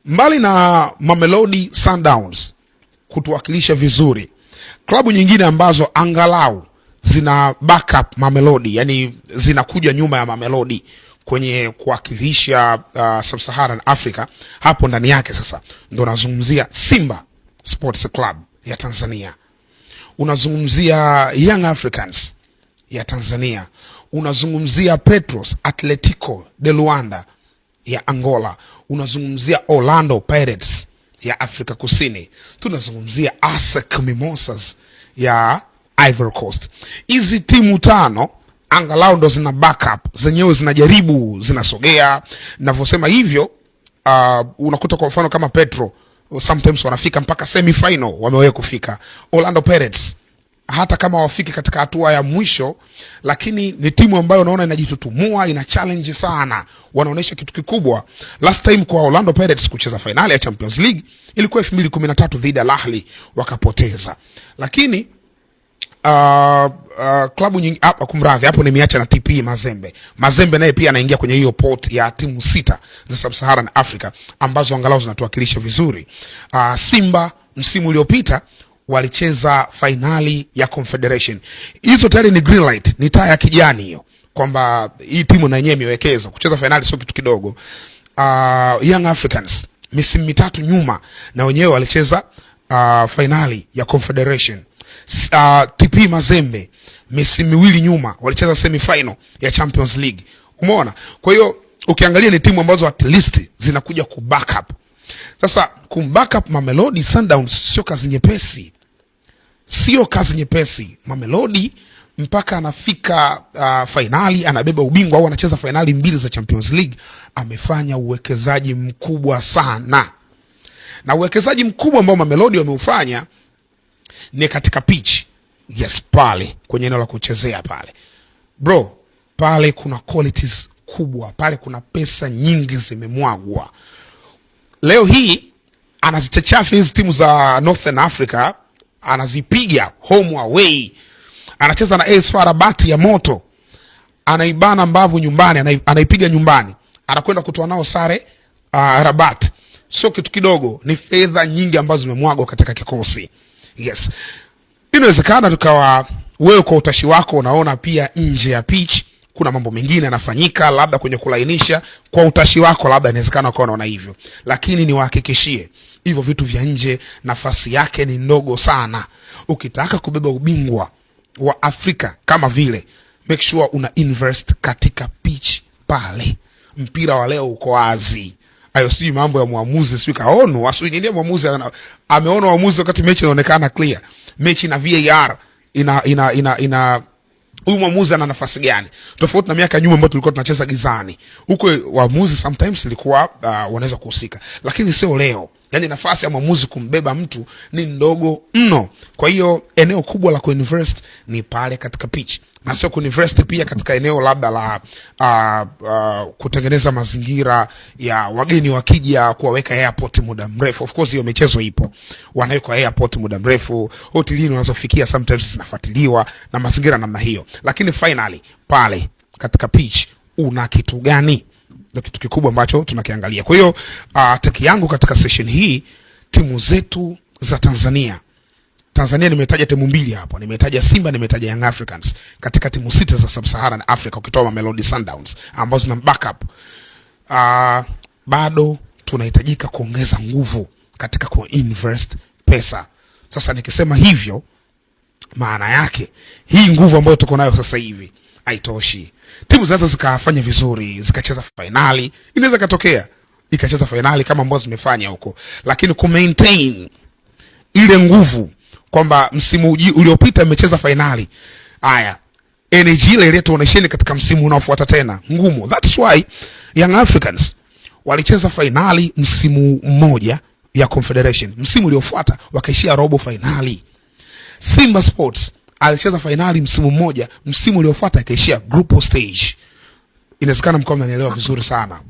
Mbali na Mamelodi Sundowns kutuwakilisha vizuri, klabu nyingine ambazo angalau zina backup Mamelodi, yani zinakuja nyuma ya Mamelodi kwenye kuwakilisha Sub-Saharan Africa, hapo ndani yake sasa ndo nazungumzia Simba Sports Club ya Tanzania, unazungumzia Young Africans ya Tanzania, unazungumzia Petros Atletico de Luanda ya Angola, unazungumzia Orlando Pirates ya Afrika Kusini, tunazungumzia ASEC Mimosas ya Ivory Coast. Hizi timu tano angalau ndo zina backup zenyewe, zinajaribu, zinasogea. Navyosema hivyo, unakuta kwa mfano kama Petro sometimes wanafika mpaka semi final, wamewahi kufika. Orlando Pirates hata kama hawafiki katika hatua ya mwisho, lakini ni timu ambayo unaona inajitutumua, ina challenge sana, wanaonyesha kitu kikubwa. Last time kwa Orlando Pirates kucheza fainali ya Champions League ilikuwa 2013 dhidi ya Al Ahly, wakapoteza, lakini klabu nyingi hapa, kumradhi, hapo nimeacha na TP Mazembe. Mazembe naye pia anaingia kwenye hiyo pot ya timu sita za Sub-Saharan Africa ambazo angalau zinatuwakilisha vizuri. Simba msimu uliopita walicheza fainali ya Confederation. Hizo tayari ni green light, ni taa ya kijani hiyo kwamba hii timu na yenyewe imewekeza kucheza fainali, sio kitu kidogo. Young Africans misimu mitatu nyuma na wenyewe walicheza fainali ya Confederation. TP Mazembe misimu miwili nyuma walicheza semi final ya Champions League. Umeona? Kwa hiyo ukiangalia ni timu ambazo at least zinakuja ku back up. Sasa kum back up Mamelodi Sundowns sio kazi nyepesi, sio kazi nyepesi. Mamelodi mpaka anafika fainali anabeba ubingwa au anacheza fainali mbili za Champions League, amefanya uwekezaji mkubwa sana, na uwekezaji mkubwa ambao Mamelodi wameufanya ni katika pitch. Yes, pale kwenye eneo la kuchezea pale, bro, pale kuna qualities kubwa pale, kuna pesa nyingi zimemwagwa. Leo hii anazichachafi hizi timu za Northern Africa, anazipiga home away, anacheza na AS FAR Rabat ya moto, anaibana mbavu nyumbani, anaipiga nyumbani, anakwenda kutoa nao sare Rabat. Sio kitu kidogo, ni fedha nyingi ambazo zimemwagwa katika kikosi. Yes, inawezekana tukawa wewe kwa utashi wako unaona pia nje ya pitch kuna mambo mengine yanafanyika, labda kwenye kulainisha kwa utashi wako, labda inawezekana ukawa unaona hivyo, lakini niwahakikishie hivyo vitu vya nje nafasi yake ni ndogo sana. Ukitaka kubeba ubingwa wa Afrika kama vile, make sure una invest katika pitch pale. Mpira wa leo uko wazi. Ayo sijui mambo ya mwamuzi, sijui kaonwa, sijui nini mwamuzi ameona mwamuzi wakati mechi inaonekana clear, mechi na VAR ina huyu mwamuzi ana nafasi gani? Tofauti na miaka ya nyuma ambayo tulikuwa tunacheza gizani, huko waamuzi sometimes ilikuwa wanaweza kuhusika, lakini sio leo. Yani nafasi ya mwamuzi kumbeba mtu ni ndogo mno. Kwa hiyo eneo kubwa la kuinvest ni pale katika pitch na sio kuinvest pia katika eneo labda la kutengeneza mazingira ya wageni wakija kuwaweka airport muda mrefu. Of course hiyo michezo ipo, wanawekwa airport muda mrefu, hotelini wanazofikia sometimes zinafuatiliwa na mazingira namna hiyo, lakini finally pale katika pitch una kitu gani? Ndio kitu kikubwa ambacho tunakiangalia. Kwa hiyo take yangu katika session hii, timu zetu za Tanzania. Tanzania nimetaja timu mbili hapo, nimetaja Simba, nimetaja Young Africans katika timu sita za Sub-Saharan Africa, ukitoa Mamelodi Sundowns ambazo zina backup. Bado tunahitajika kuongeza nguvu katika kuinvest pesa. Sasa nikisema hivyo, maana yake hii nguvu ambayo tuko nayo sasa hivi haitoshi. Timu zinaweza zikafanya vizuri zikacheza fainali, inaweza ikatokea ikacheza fainali kama ambazo zimefanya huko, lakini ku maintain ile nguvu kwamba msimu uliopita imecheza fainali, haya energy ile ile tuonesheni katika msimu unaofuata tena, ngumu. That's why Young Africans walicheza fainali msimu mmoja ya Confederation, msimu uliofuata wakaishia robo fainali. Simba Sports alicheza fainali msimu mmoja, msimu uliofuata akaishia group stage. Inawezekana mkawa mnanielewa vizuri sana.